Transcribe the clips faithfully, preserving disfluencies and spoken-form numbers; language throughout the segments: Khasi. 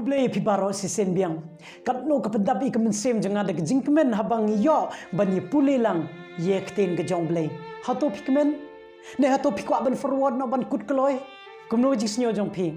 Blei phi baroh shisien biang. Katno ka pyndap ïa ka mynsiem jong nga da ka jingkmen haba ngi ïoh ban ïa pule lang ïa ka ktien ka jong Blei. Hato phi kmen? Ne hato phi kwah ban forward noh ban kut kloi? Kumno ka jingsngew jong phi?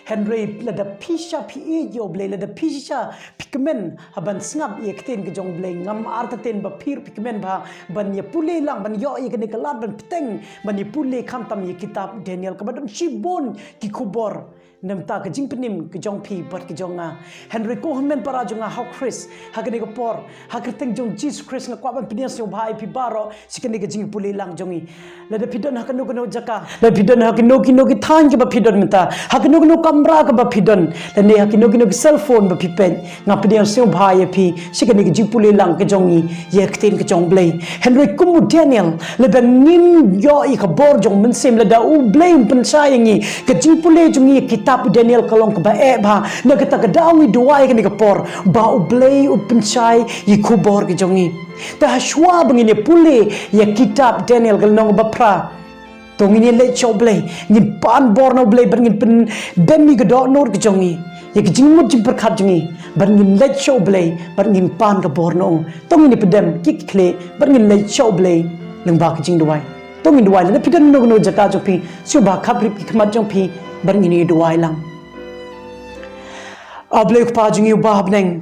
Hynrei lada phi shisha phi ïeit ïa U Blei, lada phi shisha phi kmen ha ban sngap ïa ka ktien ka jong U Blei, ngam artatien ba phi ruh phi kmen bha ban ïa pule lang, ban ïoh ïa kane ka lad ban bteng ban ïa pule khamtam ïa kitab Daniel kaba don shibun ki khubor. Namar ka jingpynim ka jong phi bad ka jong nga. Hynrei ko hynmen para jong nga ha U Khrist, ha kane ka por, ha ka kyrteng jong Jisu Khrist nga kwah ban pynïasnoh bha ïa phi baroh sha kane ka jingpule lang jong ngi. Lada phi don ha kano kano jaka, lada phi don ha kino kino ki thaiñ kaba phi don mynta, ha kano kano kamra kaba phi don, lane ha kino kino ki cellphone ba phi peit, nga pynïasnoh bha ïa phi sha kane ka jingpule lang ka jong ngi ïa ka ktien ka jong U Blei. Hynrei kum u Daniel, lada ngin ïoh ïa ka bor jong U Mynsiem, lada U Blei un pynshai ïa ngi, ka jingpule jong ngi ïa kitab u Daniel ka long kaba eh bha. Na kata ka daw ngi duwai kane ka por ba U Blei un pynshai ïa ka bor ka jong ngi. Te hashwa ba ngin ïa pule ïa kitab Daniel ka lynnong ba phra, to ngin ïa leit sha U Blei, ngin pan bor na U Blei bad ngin pyndem ïa ka dohnud ka jong ngi, ïa ka jingmut jingpyrkhat jong ngi, bad ngin leit sha U Blei bad ngin pan ka bor na u. To ngin ïa pyndem ki khlieh bad ngin leit sha U Blei lyngba ka jingduwai. To ngin duwai, lada phi don ha kano kano jaka jong phi, sngewbha khapkhrip ki khmat jong phi bad ngin ïa duwai lang. A Blei Kpa jong ngi uba ha bneng,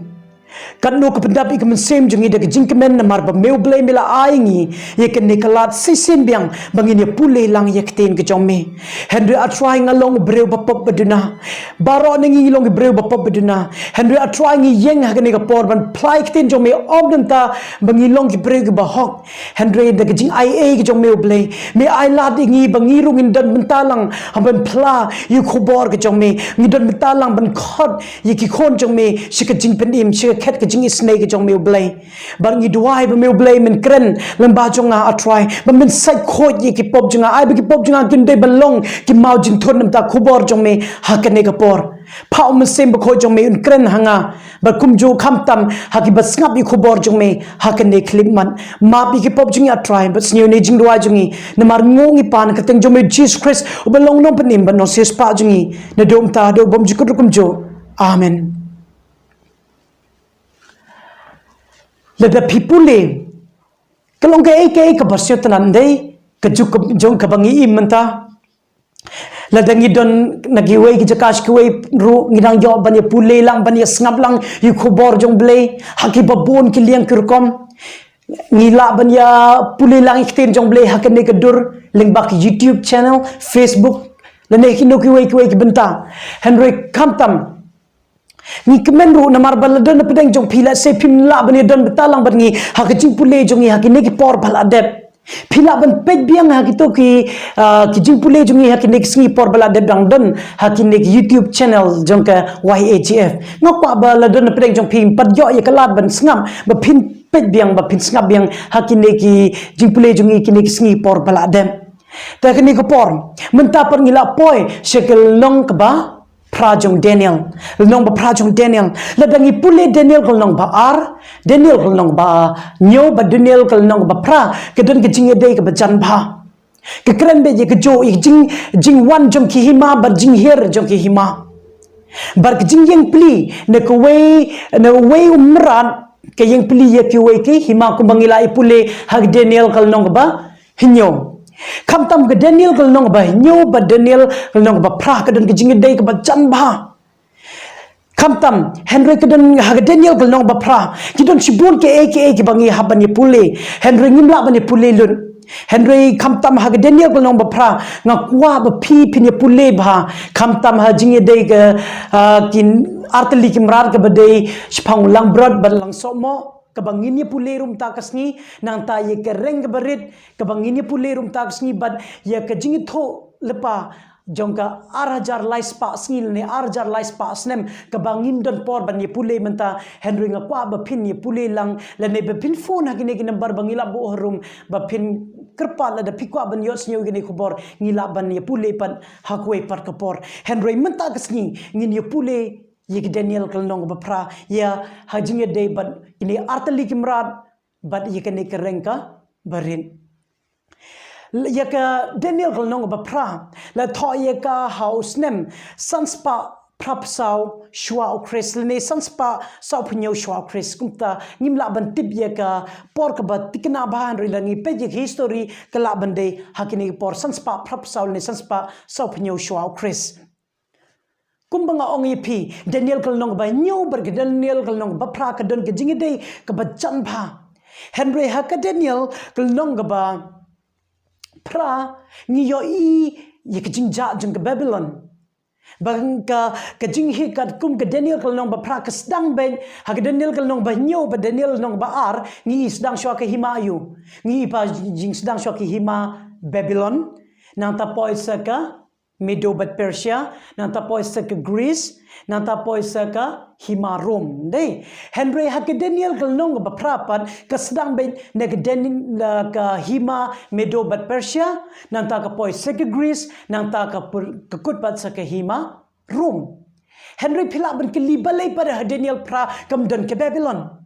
katno ka pyndap ïa ka mynsiem jong ngi da ka jingkmen namar ba me U Blei me la ai ngi ïa kane ka lad shisien biang ba ngin ïa pule lang ïa ka ktien ka jong me. Hynrei A Trai nga long u briew ba pop ba duna. Baroh na ngi ngi long ki briew ba pop ba duna. Hynrei A Trai ngi ïeng ha kane ka por ban phla ïa ka ktien jong me, ym namar ba ngi long ki briew kiba hok. Hynrei da ka jingaiei ka jong me U Blei, me ai lad ïa ngi ba ngi ruh ngin don bynta lang ha ban phla ïa ka khubor ka jong me. Ngi don bynta lang ban khot ïa ki khun jong me sha ka jingpynim, sha ka khet ka jingisynei ka jong me U Blei. Bad ngi duwai ba me U Blei men kren lyngba jong nga A Trai, ba men sait khuid ïa ki pop jong nga, ai ba ki pop jong nga kin dei ban long ki maw jingthut namar ka khubor jong me ha kane ka por. Pha U Mynsiem Bakhuid jong me un kren ha nga, bad kumjuh khamtam ha kiba sngap ïa ka khubor jong me ha kane ka khyllipmat. Map ïa ki pop jong ngi A Trai, bad sngew ïa kane ka jingduwai jong ngi namar nguh ngi pan ha ka kyrteng jong me Jisu Khrist uba long u Nongpynim bad Nongsiewspah jong ngi, naduh mynta haduh bymjukut ruh kumjuh. Amen. Lada phi pule, ka long kaei kaei kaba sngewtynnad, ym dei? Ka juk ka jong kaba ngi im mynta. Lada ngi don na kiwei ki jaka sha kiwei ruh, ngi dang ïoh ban ïa pule lang, ban ïa sngap lang ïa ka khubor jong U Blei ha kiba bun ki liang ki rukom. Ngi lah ban ïa pule lang ïa ka ktien jong U Blei ha kane ka dur lyngba ka YouTube channel, Facebook, lane kino kiwei kiwei ki bynta. Hynrei khamtam ngi kmen ruh namar ba la don na pdeng jong phi, lehse phim lah ban ïa don bynta lang bad ngi ha ka jingpule jong ngi ha kine ki por ba la dep. Phi lah ban peit biang ha kito ki, ah, ki jingpule jong ngi ha kine ki sngi por ba la dep dang don ha kine ki YouTube channel jong ka Y A G F. Nga kwah ba la don na pdeng jong phi, ym pat ïoh ïa ka lad ban sngap, ba phin peit biang, ba phin sngap biang ha kine ki jingpule jong ngi kine ki sngi por ba la dep. Te kane ka por mynta pat ngi la poi sha ka lynnong kaba phra jong Daniel. Lynnong ba phra jong Daniel. Lada ngi pule Daniel ka lynnong ba ar, Daniel ka lynnong ba hynñiew bad Daniel ka lynnong ba phra, ka don ka jingïadei kaba jan bha. Ka kren beit ïa kajuh ïa ka jing, jingwan jong ki hima bad jinghiar jong ki hima. Bad ka jingïeng pli na kawei, na uwei u mrad, ka ïeng pli ïa kiwei ki hima kumba ngi la ïa pule ha ka Daniel ka lynnong kaba hynñiew. Khamtam ka Daniel ka lynnong kaba hynñiew bad Daniel ka lynnong kaba phra ka don ka jingïadei kaba jan bha. Khamtam, hynrei ka don ha ka Daniel ka lynnong ba phra, ki don shibun kiei kiei kiba ngi hap ban ïa pule, hynrei ngim lah ban ïa pule lut. Hynrei khamtam ha ka Daniel ka lynnong ba phra, nga kwah ba phi phin ïa pule bha. Khamtam ha jingïadei ka, ah, ki artylli ki mrad kaba dei shaphang u langbrot bad langsohmoh, kaba ngin ïa pule ruh mynta ka sngi, nangta ïa ka reng kaba rit, kaba ngin ïa pule ruh mynta ka sngi, bad ïa ka jingïathuhlypa jong ka ar hajar lai spah sngi lane ar hajar lai spah snem, kaba ngim don por ban ïa pule mynta. Hynrei nga kwah ba phin ïa pule lang, lane ba phin phone ha kine ki number ba ngi la buh harum, ba phin kyrpad lada phi kwah ban ïohsngew ïa kine ki khubor, ngi lah ban ïa pule pat ha kawei pat ka por. Hynrei mynta ka sngi ngin ïa pule ïa ka Daniel ka lynnong ba phra, ïa ha jingïadei bad kine artylli ki mrad bad ïa kane ka reng kaba rit. Ïa ka Daniel ka lynnong ba phra la thoh ïa ka ha u snem san spah phraphew saw shuwa u Khrist, lane san spah saw phew hynñiew shuwa u Khrist. Kumta ngim lah ban tip ïa ka por kaba thikna bha, hynrei lada ngi peit ïa ka history ka lah ban dei ha kine ki por san spah phraphew saw lane san spah saw phew hynñiew shuwa u Khrist. Kumba nga ong ïa phi, Daniel ka lynnong ba hynñiew bad ka Daniel ka lynnong ba phra ka don ka jingïadei kaba jan bha. Hynrei ha ka Daniel ka lynnong ba phra ngi ïohi ïa ka jingjah jong ka Babylon. Ba ka, ka jinghikai kum ka Daniel ka lynnong ba phra ka sdang beit ha ka Daniel ka lynnong ba hynñiew bad Daniel lynnong ba ar, ngi i sdang shuwa ka hima aïu? Ngi i pa jingsdang shuwa ka hima Babylon, nangta poi sa ka Medo bad Persia, nangta poi sa ka Greece, nangta poi sa ka hima Rome. Dei, hynrei ha ka Daniel ka lynnong ba phra pat ka sdang beit na ka Daniel, na ka hima Medo bad Persia, nangta ka poi sa ka Greece, nangta ka pur-, ka kut pat sa ka hima Rome. Hynrei phi lah ban kylli balei pat ha Daniel phra kam don ka Babylon.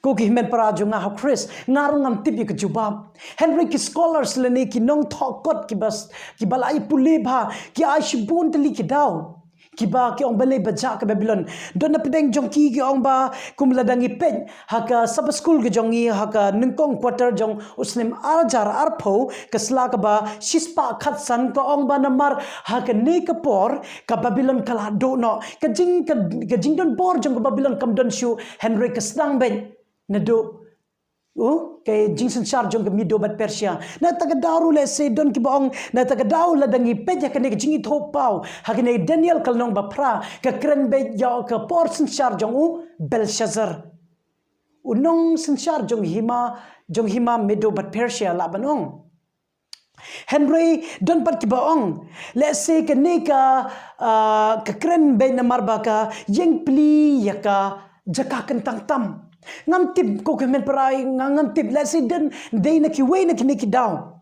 Ko ki hynmen para jong nga ha Khrist, nga ruh ngam tip ïa ka jubab. Hynrei ki scholars lane ki nongthoh kot kiba, kiba la ai pule bha, ki ai shibun tylli ki daw. Kiba ki ong balei ba jah ka Babylon. Don na pdeng jong ki ki ong ba kum lada ngi peit ha ka Sabbath School ka jong ngi ha ka nyngkong quarter jong u snem ar hajar arphew, ka sla kaba shispah khatsan, ka ong ba namar ha kane ka por ka Babylon ka la duh noh. Ka jing, ka, ka jingdon bor jong ka Babylon kam don shuh, hynrei ka sdang beit naduh u, ka jingsynshar jong ka Medo bad Persia. Nangta ka daw ruh lehse don kiba ong, nangta ka daw lada ngi peit ïa kane ka jingithuhpaw ha kane Daniel ka lynnong ba phra, ka kren beit ïa ka por synshar jong u Belshazzar, u nongsynshar jong hima, jong hima Medo bad Persia lah ban ong. Hynrei don pat kiba ong, lehse kane ka, ah, ka kren beit namar ba ka ïeng pli ïa ka jaka kyntang tam. Ngam tip ko ki hynmen para, nga ngam tip, lehse don dei na kiwei na kine ki daw.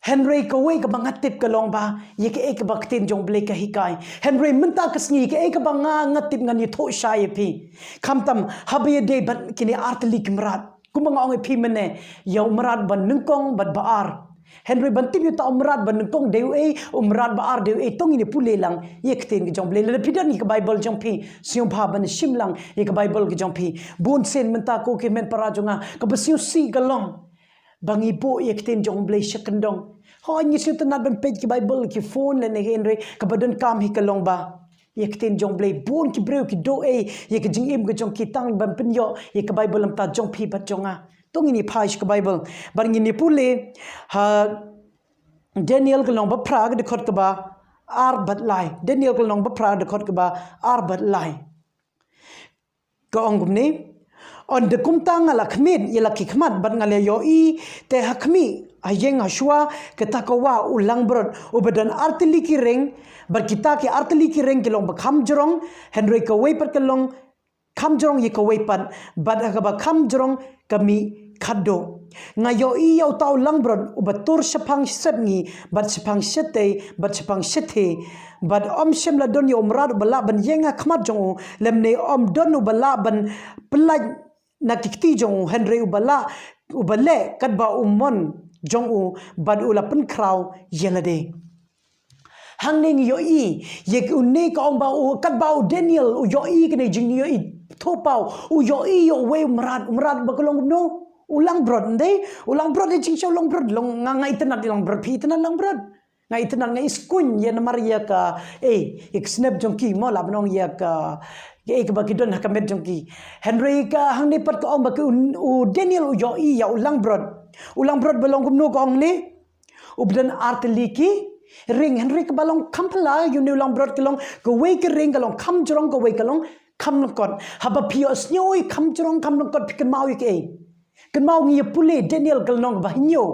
Hynrei kawei kaba nga tip ka long ba ïa kaei kaba ka ktien jong u Blei ka hikai. Hynrei mynta ka sngi kaei kaba nga, nga tip ngan ïathuh shai ïa phi. Khamtam haba ïadei bad kine artylli ki mrad. Kumba nga ong ïa phi mynne, ïa u mrad ba nyngkong bad ba ar. Hynrei ban tip ïa uta u mrad ba nyngkong dei uei, u mrad ba ar dei uei, to ngin ïa pule lang ïa ka ktien ka jong u Blei. Lada phi don ïa ka Baibl jong phi, sngewbha ban shim lang ïa ka Baibl ka jong phi. Bun sien mynta ko ki hynmen para jong nga, kaba sngewsih ka long ba ngi buh ïa ka ktien jong u Blei sha kyndong. Hooid ngi sngewtynnat ban peit ki Baibl, ki phone lane hynrei kaba donkam hi ka long ba ïa ka ktien jong u Blei, bun ki briew ki duh ei ïa ka jingim ka jong ki tang ban pynïoh ïa ka Baibl, namar ta jong phi bad jong nga. To ngin ïa phai sha ka Baibl bad ngin ïa pule ha Daniel ka lynnong ba phra ka dkhot kaba ar bad lai. Daniel ka lynnong ba phra ka dkhot kaba ar bad lai. Ka ong kumne, ynda kumta nga la khmied ïa la ki khmat bad nga la ïohi, te ha khmih, ha ïing ha shuwa kata ka wah u langbrot uba don artylli ki reng, bad kita ki artylli ki reng ki long ba kham jrong, hynrei kawei pat ka long kham jrong ïa kawei pat, bad ha kaba kham jrong ka mih khatduh. Nga ïohi ïa uta u langbrot uba tur shaphang sepngi bad shaphang shatei bad shaphang shathie, bad ym shym la don ïa u mrad uba lah ban ïeng ha khmat jong u, lymne ym don uba lah ban pyllait na ki kti jong u, hynrei uba lah, uba leh katba u mon jong u, bad u la pynkhraw ïa lade. Hangne ngi ïohi ïa une ka ong ba u, katba u Daniel u ïohi kane jingïohi thuhpaw, u ïohi ïa uwei u mrad, u mrad ba ka long kumno? U langbrot, ym dei? U langbrot, ïa jingshisha u langbrot, long nga, nga itynnat ïa langbrot, phi itynnat langbrot? Nga itynnat, nga iskuin ïa namar ïa ka, eh, ïa ka snep jong ki mo, lah ban ong ïa ka, eh, kaba ki don ha ka met jong ki. Hynrei ka hangne pat ka ong ba ka u, u Daniel u ïohi ïa u langbrot. U langbrot ba long kumno ka ong ne? Uba don artylli ki ring, hynrei kaba long kham phylla ïa une u langbrot ka long kawei ka ring ka long kham jrong, kawei ka long kham lyngkot. Haba phi ïohsngew ïa kham jrong kham lyngkot phi kynmaw ïa kaei? Kynmaw ngi ïa pule Daniel ka lynnong ba hynñiew.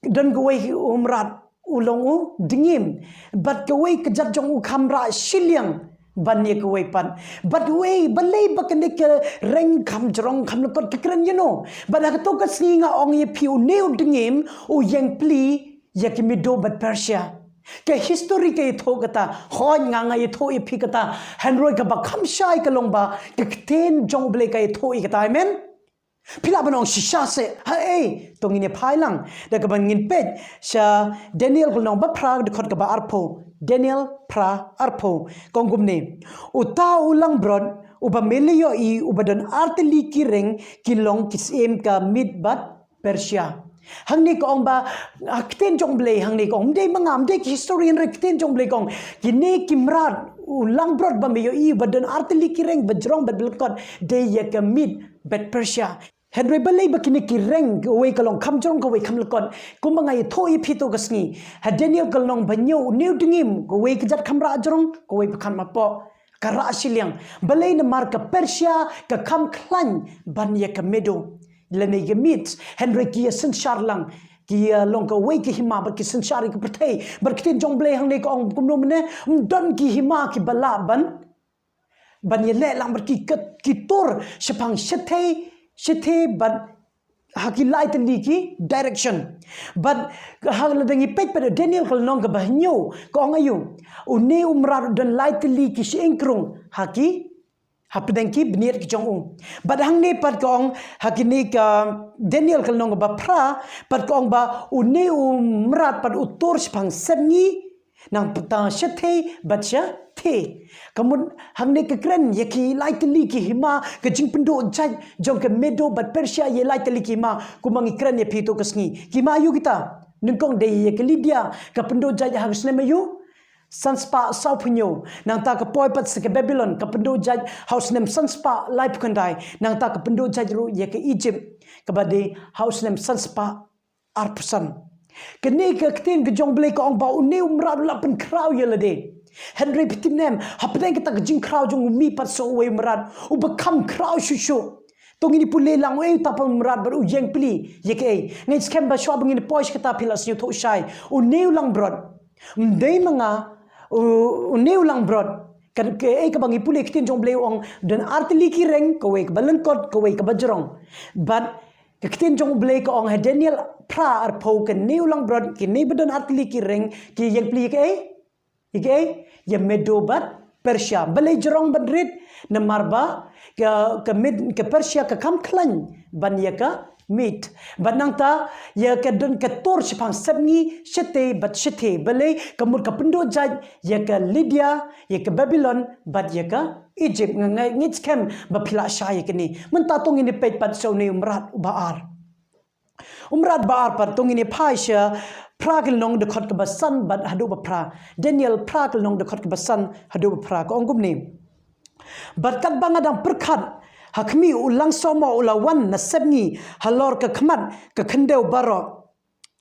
Don kawei u mrad u long u dngiem. Bad kawei ka jait jong u kham rah shiliang ban ïa kawei pat. Bad wei, balei ba kane ka reng kham jrong kham lyngkot ka kren ïa no? Bad ha kato ka sngi nga ong ïa phi une u dngiem u ïeng pli ïa ki Medo bad Persia. Ka history ka ïathuh kata, hooid nga, nga ïathuh ïa phi kata. Hynrei kaba kham shai ka long ba ka ktien jong u Blei ka ïathuh ïa kata, amen? Phi lah ban ong shisha se, ha ei, to ngin ïa phai lang. Da kaba ngin peit sha Daniel ka lynnong ba phra dkhot kaba arphew. Daniel phra arphew. Ka ong kumne. Uta u langbrot, uba me la ïohi, uba don artylli ki reng, ki long ki syiem ka Mid bad Persia. Hangne ka ong ba, ha ktien jong Blei hangne ka ong, ym dei ma nga, ym dei ki historian re, ktien jong Blei ka ong. Kine ki mrad, u langbrot ba me ïohi, ba don artylli ki reng, ba jrong, ba lyngkot, dei ïa ka Mid bad Persia. Hynrei balei ba kine ki reng, kawei ka long kham jrong, kawei kham lyngkot. Kumba nga ïathuh ïa phi to ka sngi. Ha Daniel ka lynnong ba hynñiew, une u dngiem, kawei ka jait kham rah jrong, kawei ba kham hapoh. Ka rah shiliang. Balei? Namar ka Persia ka kham khlaiñ ban ïa ka Medo lane ka Mid. Hynrei ki ïa synshar lang, ki ïa long kawei ka hima bad ki synshar ïa ka pyrthei. Bad ka ktien jong Blei hangne ka ong kumno mynne, ym don ki hima kiba lah ban, ban ïaleh lang bad ki, ki, ki tur shaphang shathie, shathie bad ha ki lai tylli ki direction. Bad ha lada ngi peit pat Daniel ka lynnong kaba hynñiew, ka ong aïu? Une u mrad u don lai tylli ki shyieng krung ha ki, hapdeng ki bniat ki jong u. Bad hangne pat ka ong ha kine ka Daniel ka lynnong kaba phra, pat ka ong ba une u mrad pat u tur shaphang sepngi, nangta shathie bad shathie. Ka mut hangne ka kren ïa ki lai tylli ki hima, ka jingpynduh jait jong ka Medo bad Persia ïa lai tylli ki hima, kumba ngi kren ïa phi to ka sngi. Ki hima aïu kita? Nyngkong dei ïa ka Lydia, ka pynduh jait ha u snem aïu? San spah sawphew hynñiew. Nangta ka poi pat sha ka Babilon, ka pynduh jait ha u snem san spah laiphew khyndai. Nangta ka pynduh jait ruh ïa ka Egypt, kaba dei ha u snem san spah arphew san. Kane ka ktien ka jong Blei ka ong ba une u mrad u la pynkhraw ïa lade. Hynrei phi tip ne em, hapdeng kata ka jingkhraw jong u mih pat sa uwei u mrad uba kham khraw shuh shuh. To ngin ïa pule lang uei uta u mrad bad u ïeng pli ïa kaei. Nga ngeit skhem ba shuwa ba ngin poi sha kata phi la sngewthuh shai. Une u langbrot, ym dei ma nga, u, une u langbrot, ka, kaei kaba ngi pule, ka ktien jong Blei u ong don artylli ki reng, kawei kaba lyngkot, kawei kaba jrong. Bad ka ktien jong Blei ka ong ha Daniel phra arphew, kane u langbrot, kine ba don artylli ki reng, ki ïeng pli ïa kaei? Ïa kaei? Ïa Medo bad Persia. Balei jrong ban rit? Namar ba ka, ka Mid, ka Persia ka kham khlaiñ ban ïa ka Mid. Bad nangta ïa ka don ka tur shaphang sepngi, shathie bad shathie. Balei? Ka mut ka pynduh jait ïa ka Lydia, ïa ka Babilon bad ïa ka Egypt. Nga, nga ngeit skhem ba phi la shai ïa kane. Mynta to ngin ïa peit pat sha une u mrad uba ar. U mrad ba ar pat, to ngin ïa phai sha phra ka lynnong dkhot kaba san bad haduh ba phra. Daniel phra ka lynnong dkhot kaba san haduh ba phra, ka ong kumne. Bad katba nga dang pyrkhat, ha khmih, u langsohmoh u la wan na sepngi halor ka khmat ka khyndew baroh.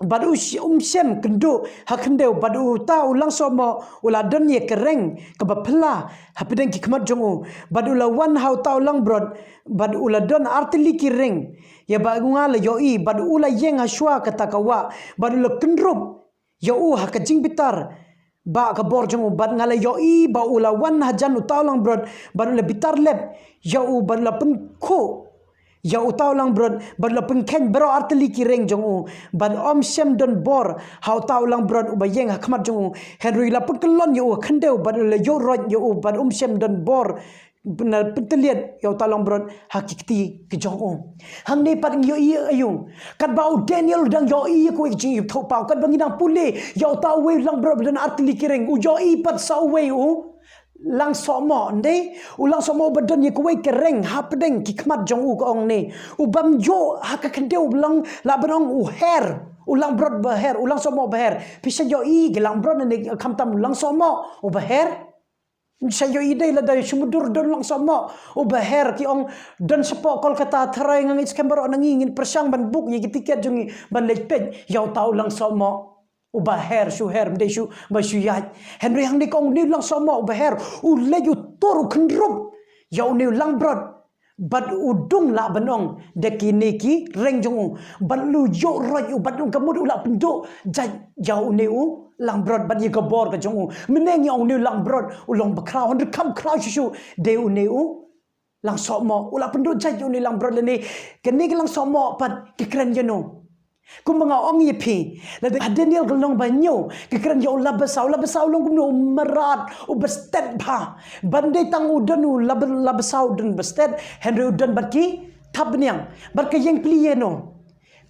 Bad u sh-, um shym kynduh ha khyndew, bad uta u langsohmoh u la don ïa ka reng kaba phylla hapdeng ki khmat jong u. Bad u la wan ha uta u langbrot, bad u la don artylli ki reng, ïa ba nga la ïohi, bad u la ïeng ha shuwa kata ka wah, bad u la kynrup ïa u ha ka jingbitar ba ka bor jong u. Bad nga la ïohi ba u la wan hajan uta u langbrot, bad u la bitar lep ïa u, bad u la pynkhuh ïa uta u langbrot, bad u la pynkheiñ baroh artylli ki reng jong u, bad um shym don bor ha uta u langbrot uba ïeng ha khmat jong u. Hynrei u la pynkyllon ïa u ha khyndew, bad u la ïuh roit ïa u, bad um shym don bor ban pyntylliat ïa uta u langbrot ha ki kti ki jong u. Hangne pat ngi ïohi aïu? Katba u Daniel u dang ïohi ïa kawei ka jingïathuhpaw, katba ngi dang pule ïa uta uwei u langbrot ba don artylli ki reng, u ïohi pat sa uwei u langsohmoh, ym dei? U langsohmoh uba don ïa kawei ka reng hapdeng ki khmat jong u, ka ong ne. U bym ïoh ha ka khyndew, u lang, lah ban ong u her. U langbrot ba her, u langsohmoh ba her. Phi shait ïohi ki langbrot ne, khamtam u langsohmoh uba her. Phi shait ïohi, dei lada shu mutdur don langsohmoh uba her, ki ong don shapoh Kolkata, tharai nga ngeit skhem baroh na ngi ngin pyrshang ban book ïa ki tiket jong ngi ban leit peit ïa uta u langsohmoh uba her, shu her, ym dei shu, ba shu ïaid. Hynrei hangne ka ong une u langsohmoh uba her u leit u tur u kynrup ïa une u langbrot, bad u dung, lah ban ong, da kine ki reng jong u, bad u la ïuh roit ïa u, bad u, ka mut u la pynduh jait ïa une u langbrot bad ïa ka bor ka jong u. Mynne ngi ong une u langbrot u long ba khraw, hynrei kham khraw shuh shuh, dei une u langsohmoh u la pynduh jait ïa une u langbrot. Lane kane ka langsohmoh pat ka kren ïano? Kumba nga ong ïa phi, lada ha Daniel ka lynnong ba hynñiew ka kren ïa u labasaw, labasaw u long kumno? U mrad uba stet bha. Bym dei tang u don u laba-, labasaw u don ba stet, hynrei u don bad ki thapniang, bad ka ïeng pli ïa no.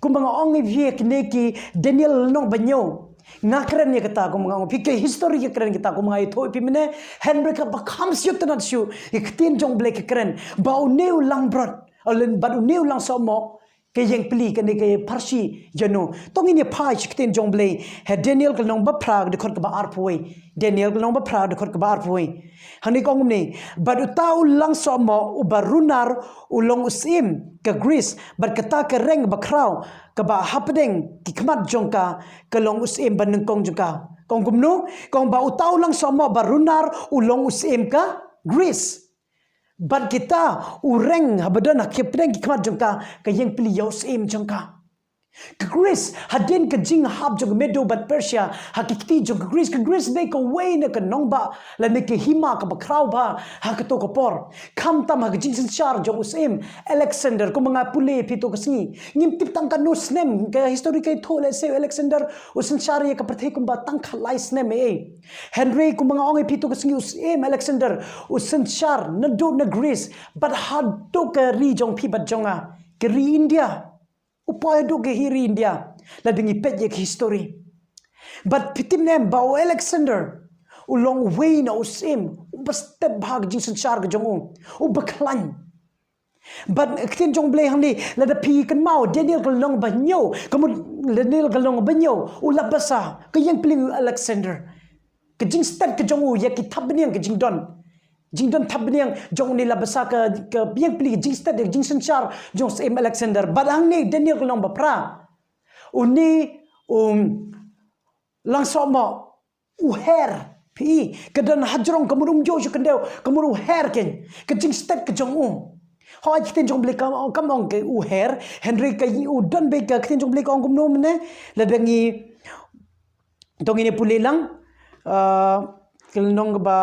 Kumba nga ong ïa phi kine ki Daniel lynnong ba hynñiew. Nga kren ïa kata kumba nga ong ïa phi ka history ka kren kata kumba nga ïathuh ïa phi mynne. Hynrei kaba kham sngewtynnat shuh ïa ka ktien jong U Blei ka kren ba une u langbrot, o lane bad une u langsohmoh, ka ïeng pli kane ka pharshi ïa no. To ngin ïa phai sha ka ktien jong U Blei ha Daniel ka lynnong ba phra ka dkhot kaba arphew wei. Daniel ka lynnong ba phra ka dkhot kaba arphew wei. Hangne ka ong kumne, bad uta u langsohmoh uba runar u long u syiem ka Gris, bad kata ka reng ba khraw kaba hapdeng ki khmat jong ka ka long u syiem ba nyngkong jong ka. Ka ong kumno? Ka ong ba uta u langsohmoh ba runar u long u syiem ka Gris. Bad kita u reng haba don ha ki pdeng ki khmat jong ka ka ïeng pli ïa u syiem jong ka. Ka Gris, hadien ka jinghap jong ka Medo bad Persia ha ki kti jong ka Gris, ka Gris dei kawei na ka nongbah lane ka hima kaba khraw bha ha kato ka por. Khamtam ha ka jingsynshar jong u syiem Alexander, kumba nga pule ïa phi to ka sngi. Ngim tip tang katno snem, ka history ka ïathuh lehse u Alexander u synshar ïa ka pyrthei kumba tang khatlai snem ei ei. Hynrei kumba nga ong ïa phi to ka sngi u syiem Alexander u synshar naduh na Gris bad haduh ka ri jong phi bad jong nga, ka ri India. U poi haduh ka hi ri India. Lada ngi peit ïa ka history. Bad phi tip ne em ba u Alexander u long uwei na u syiem uba stet bha ha ka jingsynshar ka jong u, uba khlaiñ. Bad ka ktien jong U Blei hangne, lada phi kynmaw Daniel ka lynnong ba hynñiew, ka mut Daniel ka lynnong ba hynñiew, u la basa, ka ïeng pli u Alexander. Ka jingstet ka jong u ïa ki thapniang ka jingdon. Jingdon thapniang jong une la basa ka, ka ïeng pli ka jingstet, ka jingsynshar jong u syiem Alexander. Bad hangne Daniel ka lynnong ba phra, une, um, langsohmoh u her. Phi, ka don hajrong ka mut um ïoh shuh khyndew, ka mut u her kein. Ka jingstet ka jong u. Hooid ka ktien jong U Blei kam, kam ong ka u her, hynrei ka u don beit ka ktien jong U Blei ka ong kumno mynne, lada ngi, to ngin ïa pule lang, ah, ka lynnong kaba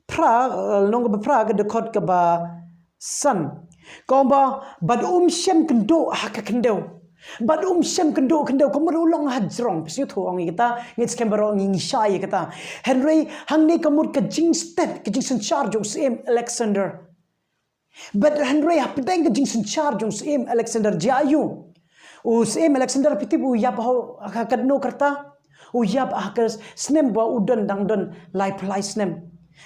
phra, eh, lynnong kaba phra ka dkhot kaba san. Ka ong ba, bad um shym kynduh ha ka khyndew. Bad um shym kynduh khyndew, ka mut u long hajrong. Phi sngewthuh ong ïa kata, ngi skhem baroh ngi, ngi shai ïa kata. Hynrei hangne ka mut ka jingstet, ka jingsynshar jong u syiem Alexander. Bad hynrei hapdeng ka jingsynshar jong u syiem Alexander jia aïu. U syiem Alexander phi tip u ïap ha, ha katno ka rta. U ïap ha ka snem ba u don dang don laiphew lai snem.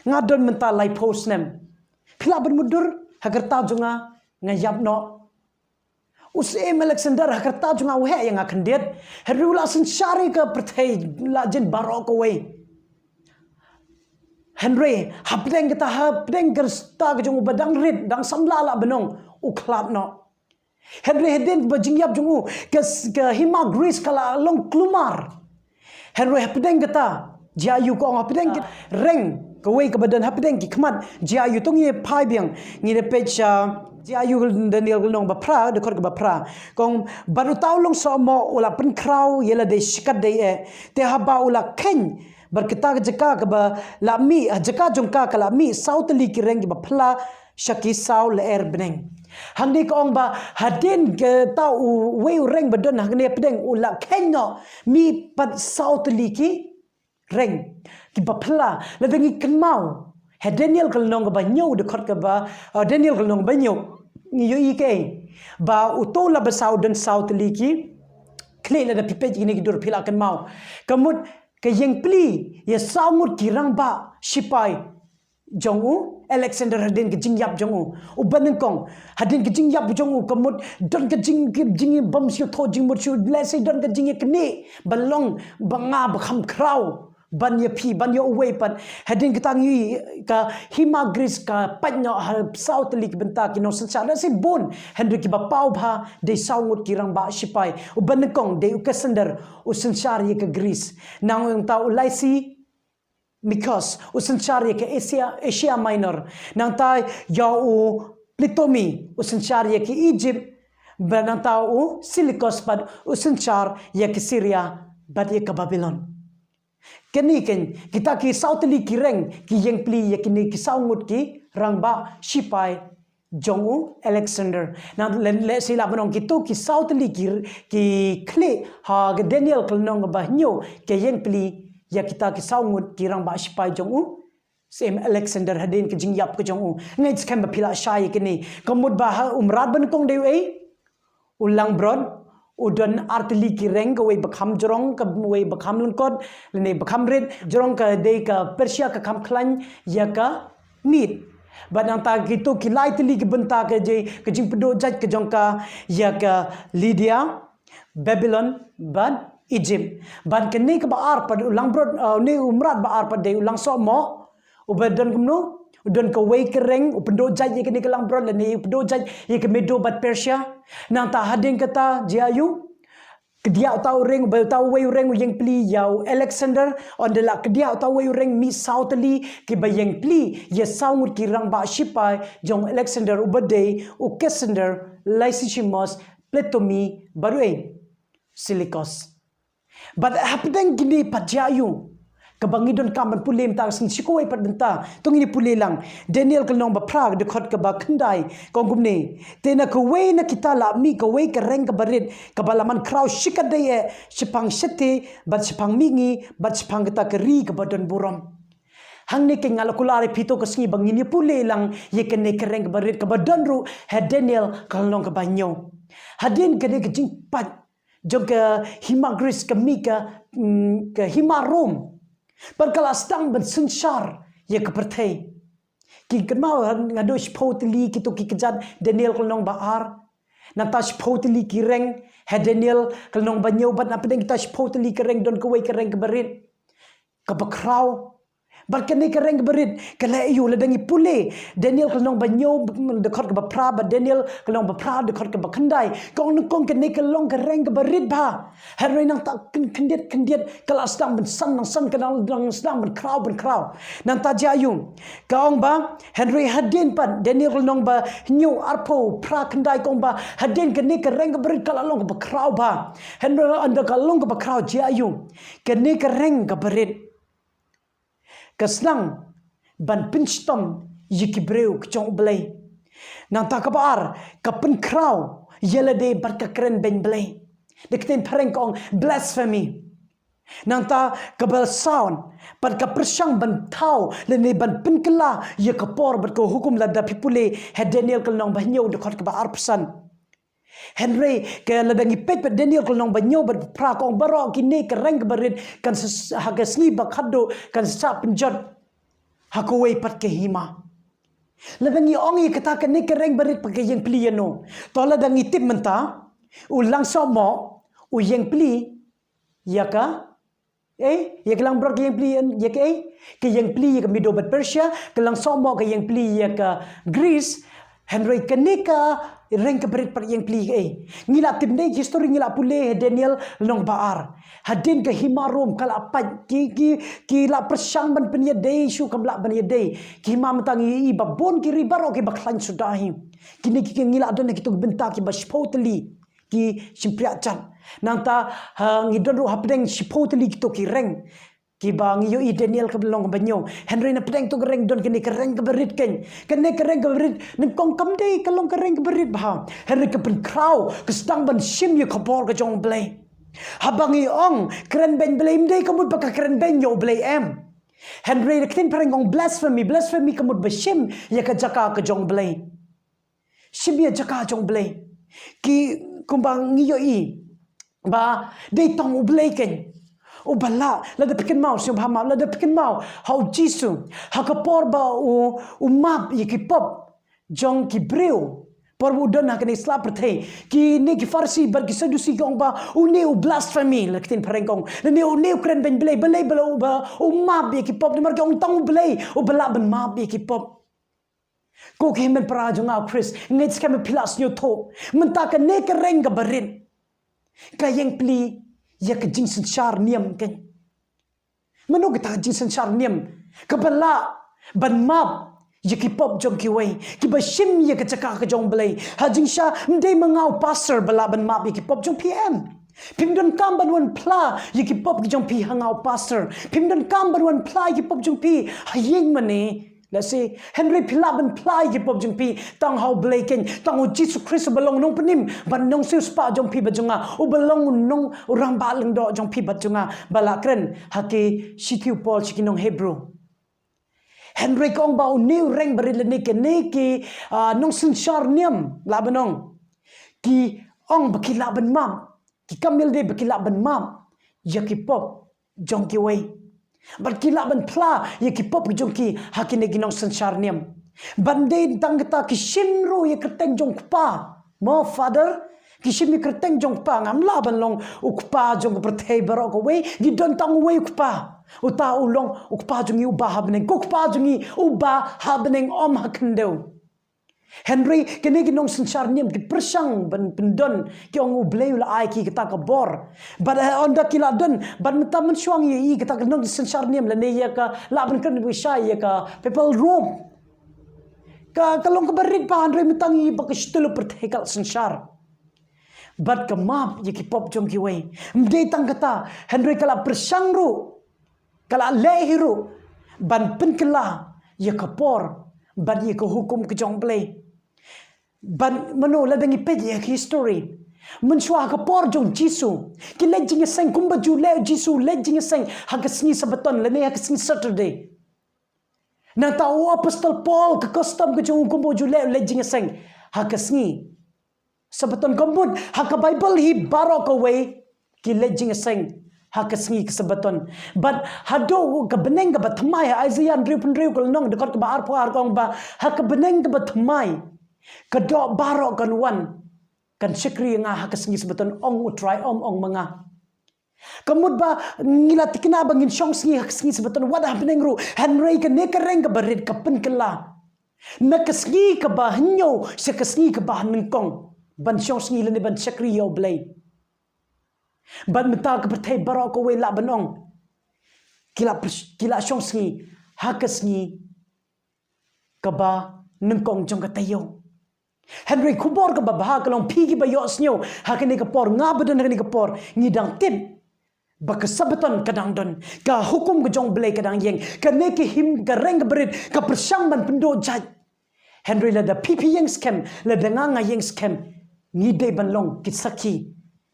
Nga don mynta laiphew snem. Phi lah ban mutdur, ha ka rta jong nga, nga ïap noh. U syiem Alexander ha ka rta jong nga u heh ïa nga khyndiat. Hynrei u la synshar ïa ka pyrthei la jin baroh kawei. Hynrei hapdeng kata, hapdeng ka rta ka jong u ba dang rit, dang samla lah ban ong, u khlad noh. Hynrei hadien ba jingïap jong u, ka, ka hima Gris ka la long kulmar. Hynrei hapdeng kata, jia aïu ka ong hapdeng ka reng, kawei kaba don hapdeng ki khmat, jia aïu to ngin ïa phai biang, ngin ïa peit sha, jia aïu Daniel ka lynnong ba phra, dkhot kaba phra. Ka ong bad uta u langsohmoh u la pynkhraw ïa lade shikatdei eh. Te haba u la kheiñ, bad kata ka jaka kaba la mih, ha jaka jong ka ka la mih saw tylli ki reng kiba phylla sha ki saw lyer bneng. Hangne ka ong ba hadien kata uwei u reng ba don hangne hapdeng u la kheiñ noh, mih pat saw tylli ki reng kiba phylla. Lada ngi kynmaw ha Daniel ka lynnong kaba hynñiew, dkhot kaba, eh, Daniel ka lynnong kaba hynñiew, ngi ïohi kaei, ba uto u la basa u don saw tylli ki khlieh. Lada phi peit kine ki dur phi lah kynmaw. Ka mut ka ïeng pli ïa saw ngut ki rangbah shipai jong u Alexander hadien ka jingïap jong u. U ba nyngkong, hadien ka jingïap jong u ka mut don ka jing, ka jingbym sngewthuh jingmut shuh, lehse don ka jingïaknieh ba long ba nga ba kham khraw ban ïa phi, ban ïa uwei pat. Hadien kata ngi ïohi ka hima Gris ka pait noh ha saw tylli ki bynta ki nongsynshar, lehse bun, hynrei kiba paw bha dei saw ngut ki rangbah shipai. U ba nyngkong dei u Cassander, u synshar ïa ka Gris. Nangta u Lysi Machos, u synshar ïa ka Asia, Asia Minor. Nangta ïa u Ptolemy, u synshar ïa ka Egypt. Bad nangta u Seleucus pat, u synshar ïa ka Syria bad ïa ka Babylon. Kane kein, kita ki saw tylli ki reng, ki ïeng pli ïa kine ki saw ngut ki rangbah shipai jong u Alexander. Nang lehse lah ban ong kito ki saw tylli ki, ki khlieh ha ka Daniel ka lynnong ba hynñiew, ki ïeng pli ïa kita ki saw ngut ki rangbah shipai jong u Syiem Alexander hadien ka jingïap ka jong u. Ngeit skhem ba phi la shai ïa kane. Ka mut ba ha u mrad ba nyngkong dei u ei, u langbrot, u don artylli ki reng, kawei ba kham jrong, kawei ba kham lyngkot, lane ba kham rit, jrong ka dei ka Persia, ka kham khlaiñ ïa ka miet. Bad nangta kito ki lai tylli ki bynta ka jai ka jingpynduh jait ka jong ka ïa ka Lydia, Babylon bad Egypt. Bad kane kaba ar pat u langbrot, uh, ne u mrad ba ar pat dei u langsohmoh, uba don kumno, u don kawei ka reng, u pynduh jait ïa kane ka langbrot, lane u pynduh jait ïa ka Medo bad Persia. Nangta hadien kata jia ïu, kdiah uta u reng, uba uta uwei u reng u ïeng pli ïa u Alexander, ynda la kdiah uta uwei u reng mih saw tylli kiba ïeng pli ïa saw ngut ki rangbah shipai jong Alexander, uba dei u Cassander, Lysistrata, Ptolemy bad u ei, Seleucus. Bad hapdeng kine pat jia ïu, kaba ngi donkam ban pule mynta ka sngi, shi kawei pat bynta. To ngin ïa pule lang Daniel ka lynnong ba phra, dkhot kaba khyndai, ka ong kumne: Te na kawei na kita la mih kawei ka reng kaba rit, kaba la man khraw shikatdei eh shaphang shathie bad shaphang mihngi bad shaphang kata ka ri kaba don burom. Hangne keiñ nga la kular ïa phi to ka sngi ba ngin ïa pule lang ïa kane ka reng kaba rit kaba don ruh ha Daniel ka lynnong kaba hynñiew. Hadien kane ka jingpait jong ka hima Greece ka mih ka, mm, ka hima Rome. Bad ka la sdang ban synshar ïa ka pyrthei. Ki kynmaw, nga duh shiphew tylli kito ki kjat Daniel ka lynnong ba ar. Nangta shiphew tylli ki reng ha Daniel ka lynnong ba hynñiew, bad hapdeng kita shiphew tylli ki reng don kawei ka reng kaba rit, kaba khraw. Bad kane ka reng kaba rit ka leh aïu? Lada ngi pule Daniel ka lynnong ba hynñiew, dkhot kaba phra, bad Daniel ka lynnong ba phra, dkhot kaba khyndai, ka ong nyngkong kane ka long ka reng kaba rit bha. Hynrei nangta khyn-, khyndiat khyndiat ka la sdang ban san, nang san, ka dang, dang sdang ban khraw, ban khraw. Nangta jia ïu, ka ong ba, hynrei hadien pat, Daniel ka lynnong ba hynñiew, arphew, phra, khyndai, ka ong ba hadien kane ka reng kaba rit ka la long kaba khraw bha. Hynrei ynda ka long kaba khraw, jia ïu, kane ka reng kaba rit ka sdang ban pynshitom ïa ki briew ka jong U Blei. Nangta kaba ar, ka pynkhraw ïa lade bad ka kren beiñ Blei. Da ka ktien phareng ka ong blasphemy. Nangta kaba saw, bad ka pyrshang ban thaw lane ban pynkylla ïa ka por bad ka hukum. Lada phi pule ha Daniel ka lynnong ba hynñiew, dkhot kaba arphew san. Hynrei ka, lada ngi peit pat Daniel ka lynnong ba hynñiew bad phra, ka ong baroh kine ka reng kaba rit kan sa, ha ka sngi ba khatduh kan sa pynjot ha kawei pat ka hima. Lada ngi ong ïa kata, kane ka reng ba rit pat ka ïeng pli ïa no? To lada ngi tip mynta, u langsohmoh u ïeng pli ïa ka, eh, ïa ka langbrot ka ïeng pli ïa ka, eh, ka ïeng pli ïa ka Medo bad Persia, ka langsohmoh ka ïeng pli ïa ka Greece. Hynrei kane ka reng kaba rit pat ïeng pli ïa ka, eh. Ngi la tip ne history, ngi la pule ha Daniel lynnong ba ar. Hadien ka hima Rome ka la pait, ki, ki, ki la pyrshang ban pynïadei shuh, kam lah ban ïadei. Ki hima mynta ngi ïohi ba bun ki ri baroh kiba khlaiñ suda hi. Kine ki, ki ngi la don ha kito ki bynta kiba shiphew tylli ki shympriahjat. Nangta, ha, ngi don ruh hapdeng shiphew tylli kito ki reng kiba ngi ïohi Daniel ka lynnong ba hynñiew. Hynrei na pdeng to ka reng don kane ka reng kaba rit keiñ. Kane ka reng kaba rit nyngkong kam dei ka long ka reng kaba rit bha. Hynrei ka pynkhraw, ka sdang ban shim ïa ka khubor ka jong U Blei. Haba ngi ong kren beiñ Blei, ym dei ka mut ba ka kren beiñ ïa U Blei, em. Hynrei da ka ktien phareng ka ong blasphemy, blasphemy ka mut ba shim ïa ka jaka ka jong U Blei. Shim ïa jaka jong U Blei. Ki, kumba ngi ïohi ba dei tang U Blei keiñ uba lah, lada phi kynmaw, sngewbha map, lada phi kynmaw ha U Jisu, ha ka por ba u, u map ïa ki pop jong ki briew, por ba u don ha kane ka sla pyrthei, kine ki Pharisi bad ki Sadusi ki ong ba une u blasphemy, da ka ktien phareng ka ong, lane une u kren beiñ Blei, balei ba la u, ba u map ïa ki pop, namar ki ong tang U Blei uba lah ban map ïa ki pop. Ko ki hynmen para jong nga ha U Khrist, ngeit skhem ba phi la sngewthuh. Mynta kane ka reng kaba rit ka ïeng pli ïa ka jingsynshar niam keiñ. Mano kata ka jingsynshar niam kaba lah ban map ïa ki pop jong kiwei, kiba shim ïa ka jaka ka jong U Blei? Ha jingshisha ym dei ma nga u pastor ba lah ban map ïa ki pop jong phi, em. Phim donkam ban wan phla ïa ki pop ki jong phi ha nga u pastor. Phim donkam ban wan phla ïa ki pop jong phi ha ïing mane. Lehse, hynrei phi lah ban phla ïa ki pop jong phi tang ha U Blei keiñ, tang U Jisu Khrist uba long u nongpynim bad nongsiewspah jong phi bad jong nga, uba long u nong, u rangbah lyngdoh jong phi bad jong nga, ba la kren ha ki shithi u Paul sha ki nong Hebru. Hynrei ka ong ba une u reng barit lane kine ki, ah, nongsynshar niam, lah ban ong, ki ong ba ki lah ban map, ki kam ïalade ba ki lah ban map ïa ki pop jong kiwei, bad ki lah ban phla ïa ki pop jong ki ha kine ki nongsynshar niam. Bad ym dei tang kata, ki shim ruh ïa ka kyrteng jong u Kpa. Mo, Father, ki shim ïa ka kyrteng jong u Kpa. Ngam lah ban long u Kpa jong ka pyrthei baroh kawei, ngi don tang uwei u Kpa. Uta u long u Kpa jong ngi uba ha bneng. Ko Kpa jong ngi uba ha bneng, ym ha khyndew. Hynrei kine ki nongsynshar niam ki pyrshang ban pyndon, ki ong U Blei u la ai ki kata ka bor. Bad, eh, ynda ki la don, bad mynta mynshuwa ngi ïohi kata ka nongsynshar niam lane ïa ka, lah ban kren bishar ïa ka papal robe, ka, ka long kaba rit bha, hynrei mynta ngi ïohi ba ka shatei u pyrthei ka la synshar. Bad ka map ïa ki pop jong kiwei. Ym dei tang kata, hynrei ka la pyrshang ruh, ka la leh hi ruh ban pynkylla ïa ka por bad ïa ka hukum ka jong U Blei. Bad mano, lada ngi peit ïa ka history, mynshuwa ha ka por jong u Jisu, ki leit jingïaseng, kumba ju leh u Jisu, leit jingïaseng ha ka sngi Sabaton lane ha ka sngi Saturday. Nangta u Apostol Paul, ka custom ka jong u, kumba ju leh, leit jingïaseng ha ka sngi Sabaton. Ka mut ha ka Bible hi baroh kawei ki leit jingïaseng ha ka sngi ka Sabaton. Bad haduh ka bneng kaba thymmai, ha Isaiah hynriew phew hynriew, ka lynnong, dkhot kaba arphew ar, ka ong ba ha ka bneng kaba thymmai ka doh baroh kan wan, kan shakri ïa nga ha ka sngi Sabaton, ong U Trai, ym ong ma nga. Ka mut ba ngi la thikna ba ngin shong sngi ha ka sngi Sabaton wat ha bneng ruh, hynrei kane ka reng kaba rit ka pynkylla na ka sngi kaba hynñiew sha ka sngi kaba nyngkong, ban shong sngi lane ban shakri ïa U Blei. Bad mynta ka pyrthei baroh kawei, lah ban ong, ki la pyrsh-, ki la shong sngi ha ka sngi kaba nyngkong jong ka taïew. Hynrei khubor kaba bha ka long, phi kiba ïohsngew ha kane ka por, nga ba don ha kane ka por, ngi dang tip ba ka Sabaton ka dang don, ka hukum ka jong U Blei ka dang ïeng. Kane ka hima, ka reng kaba rit ka pyrshang ban pynduh jait. Hynrei lada phi phi ïeng skhem, lada nga nga ïeng skhem, ngi dei ban long ki sakhi.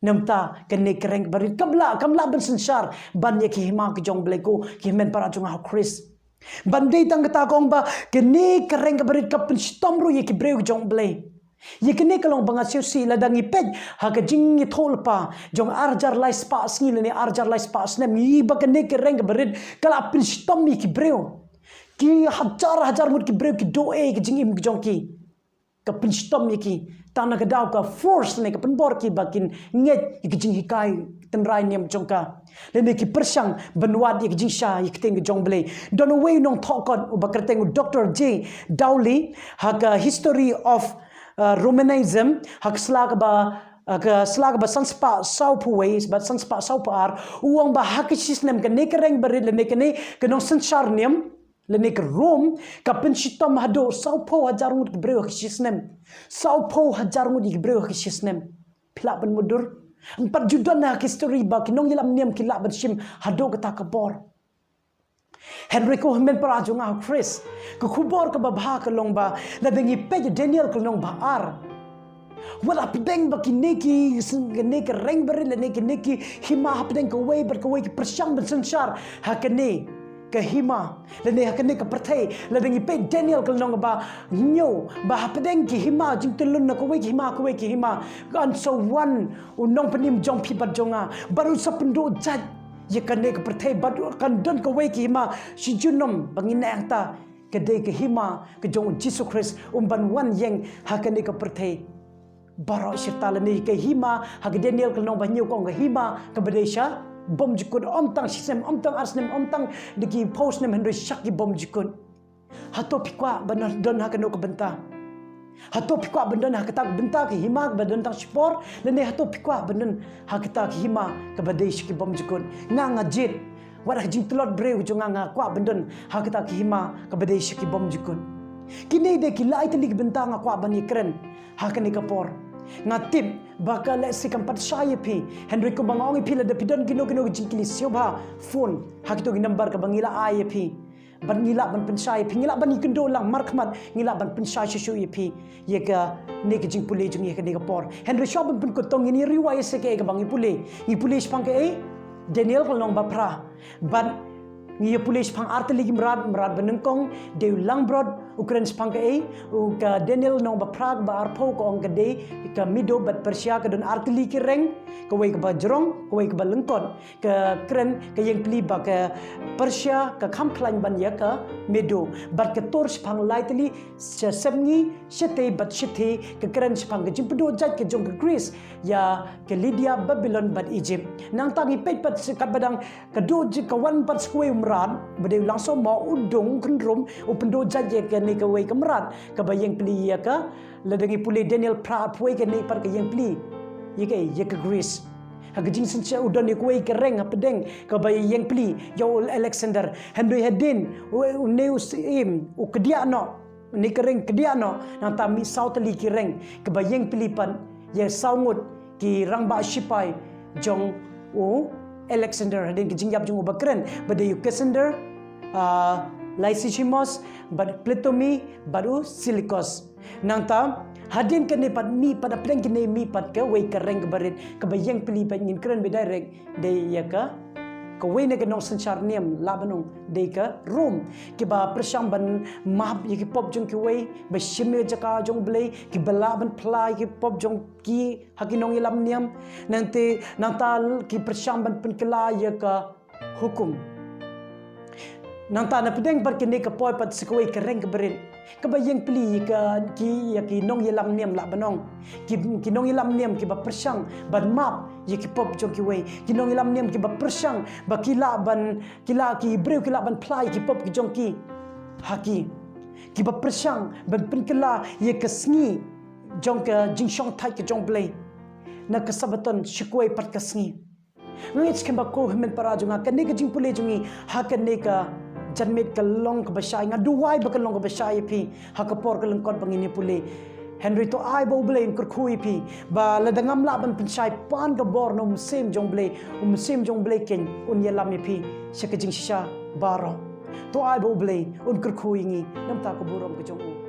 Namar kane ka reng kaba rit kam lah, kam lah ban synshar ban ïa ka hima ka jong U Blei, ko ki hynmen para jong nga ha U Khrist. Bad ym dei tang kata, ka ong ba kane ka reng kaba rit ka pynshitom ruh ïa ki briew jong U Blei. Ïa kane ka long ba nga sngewsih, lada ngi peit ha ka jingïathuhlypa jong ar hajar lai spah sngi lane ar hajar lai spah snem, ngi ïohi ba kane ka reng kaba rit ka la pynshitom ïa ki briew. Ki hajar hajar ngut ki briew ki duh ei ka jingim ka jong ki. Ka pynshitom ïa ki. Tang na ka daw ka force ne ka pynbor ki ba kin ngeit ïa ka jinghikai tynrai niam jong ka, lane ki pyrshang ban wad ïa ka jingshisha ïa ka ktien ka jong U Blei. Don uwei u nongthoh kot uba kyrteng u Doctor J Dowley, ha ka History of, uh, Romanism, ha ka sla kaba, ha ka sla kaba san spah saw phew wei bad san spah saw phew ar, u ong ba ha ka shisnem kane ka reng barit lane kane ka nongsynshar niam lane ka Rome ka pynshitom haduh saw phew hajar ngut ki briew ha ka shisnem. Saw phew hajar ngut ki briew ha ka shisnem. Phi lah ban mutdur? Ym pat ju don ha ka history ba ki nongïalam niam ki lah ban shim haduh kata ka bor. Hynrei ko hynmen para jong nga ha U Khrist, ka khubor kaba bha ka long ba lada ngi peit Daniel ka lynnong ba ar, wat hapdeng ba kine ki, kine ki reng barit lane kine ki hima hapdeng kawei bad kawei ki pyrshang ban synshar ha kane ka hima lane ha kane ka pyrthei, lada ngi peit Daniel ka lynnong ba hynñiew, ba hapdeng ki hima jingtynlun na kawei ki hima, kawei ki hima, kan sa wan u Nongpynim jong phi bad jong nga, bad un sa pynduh jait ïa kane ka pyrthei, bad kan don kawei ki hima shi junom ba ngin neh hangta. Ka dei ka hima ka jong u Jisu Khrist, um ban wan ïeng ha kane ka pyrthei. Baroh shi rta lane ka hima ha ka Daniel ka lynnong ba hynñiew ka ong ka hima kaba dei sha bymjukut, ym tang shisnem, ym tang arsnem, ym tang da ki phew snem, hynrei sha ki bymjukut. Hato phi kwah ban don ha kano ka bynta? Hato phi kwah ban don ha kata ka bynta ka hima kaba don tang shipor, lane hato phi kwah ban don ha kata ka hima kaba dei sha ki bymjukut? Nga nga jied, wat ha ka jingtlot briew jong nga, nga kwah ban don ha kata ka hima kaba dei sha ki bymjukut. Kine dei ki lai tylli ki bynta nga kwah ban ïakren ha kane ka por. Nga tip ba ka lehse kam pat shai ïa phi, hynrei kumba nga ong ïa phi, lada phi don kino kino ki jingkylli, sngewbha phone ha kito ki number kaba ngi la ai ïa phi. Bad ngi lah ban pynshai ïa phi, ngi lah ban ïakynduh lang markhmat, ngi lah ban pynshai shuh shuh ïa phi ïa kane ka jingpule jong ngi ha kane ka por. Hynrei shuwa ban pynkut to ngin ïa revise ïa kaei kaba ngi pule. Ngi pule shaphang kaei? Daniel ka lynnong ba phra. Bad Ngi ïa pule shaphang artylli ki mrad, mrad ba nyngkong dei u langbrot, u kren shaphang kaei? U ka Daniel lynnong ba phra ba arphew ka ong ka dei ka Medo bad Persia, ka don artylli ki reng, kawei kaba jrong, kawei kaba lyngkot. Ka kren ka ïeng pli ba ka Persia ka kham khlaiñ ban ïa ka Medo. Bad ka tur shaphang lai tylli, sha sepngi, shatei bad shatei, ka kren shaphang ka jingpynduh jait ka jong ka Greece ïa ka Lydia, Babylon bad Egypt. Nangta ngi peit pat katba dang ka duh jait ka wan pat sa kawei u mrad, ba dei u langsumar, u dung khynrum, u pynduh jait ïa kane kawei ka mrad, kaba ïeng pli ïa ka, lada ngi pule Daniel phra arphew wei, kane pat ka ïeng pli ïa ka, ïa ka Greece. Ha ka jingsynshar u don ïa kawei ka reng hapdeng kaba ïeng pli ïa u Alexander. Hynrei hadien u, une u syiem u kdiah noh, une ka reng kdiah noh, nangta mih saw tylli ki reng kaba ïeng pli pat ïa saw ngut ki rangbah shipai jong u Alexander, hadien ka jingïap jong u ba kren, ba dei u Cassander, ah, Lysistrata, bad Ptolemy, bad u Seleucus. Nangta hadien kane pat mih pat, hapdeng kine mih pat kawei ka reng kaba rit, kaba ïeng pli pat, ngin kren beit direct, dei ïa ka, kawei na ki nongsynshar niam, lah ban ong dei ka Rome, kiba pyrshang ban map ïa ki pop jong kiwei, ba shim ïa ka jaka jong U Blei, kiba lah ban phla ïa ki pop jong ki ha ki nongïalam niam. Nangta, nangta ki pyrshang ban pynkylla ïa ka hukum. Nangta na pdeng pat kine ka poi pat sa kawei ka reng kaba rit, kaba ïeng pli ïa ka, ki, ïa ki nongïalam niam, lah ban ong, ki, ki nongïalam niam kiba pyrshang ban map ïa ki pop jong kiwei, ki nongïalam niam kiba pyrshang ba ki lah ban, ki lah, ki briew ki lah ban phla ïa ki pop ki jong ki ha ki, kiba pyrshang ban pynkylla ïa ka sngi jong ka jingshongthait ka jong U Blei na ka Sabbaton sha kawei pat ka sngi. Nga ngeit skhem ba ko hynmen para jong nga, kane ka jingpule jong ngi ha kane ka janmiet ka long kaba shai, nga duwai ba ka long kaba shai ïa phi ha ka por ka lyngkot ba ngin ïa pule. Hynrei to ai ba U Blei un kyrkhu ïa phi, ba lada ngam lah ban pynshai pan ka bor na U Mynsiem jong U Blei, U Mynsiem jong U Blei keiñ un ïalam ïa phi sha ka jingshisha baroh. To ai ba U Blei un kyrkhu ïa ngi, namar ka burom ka jong u.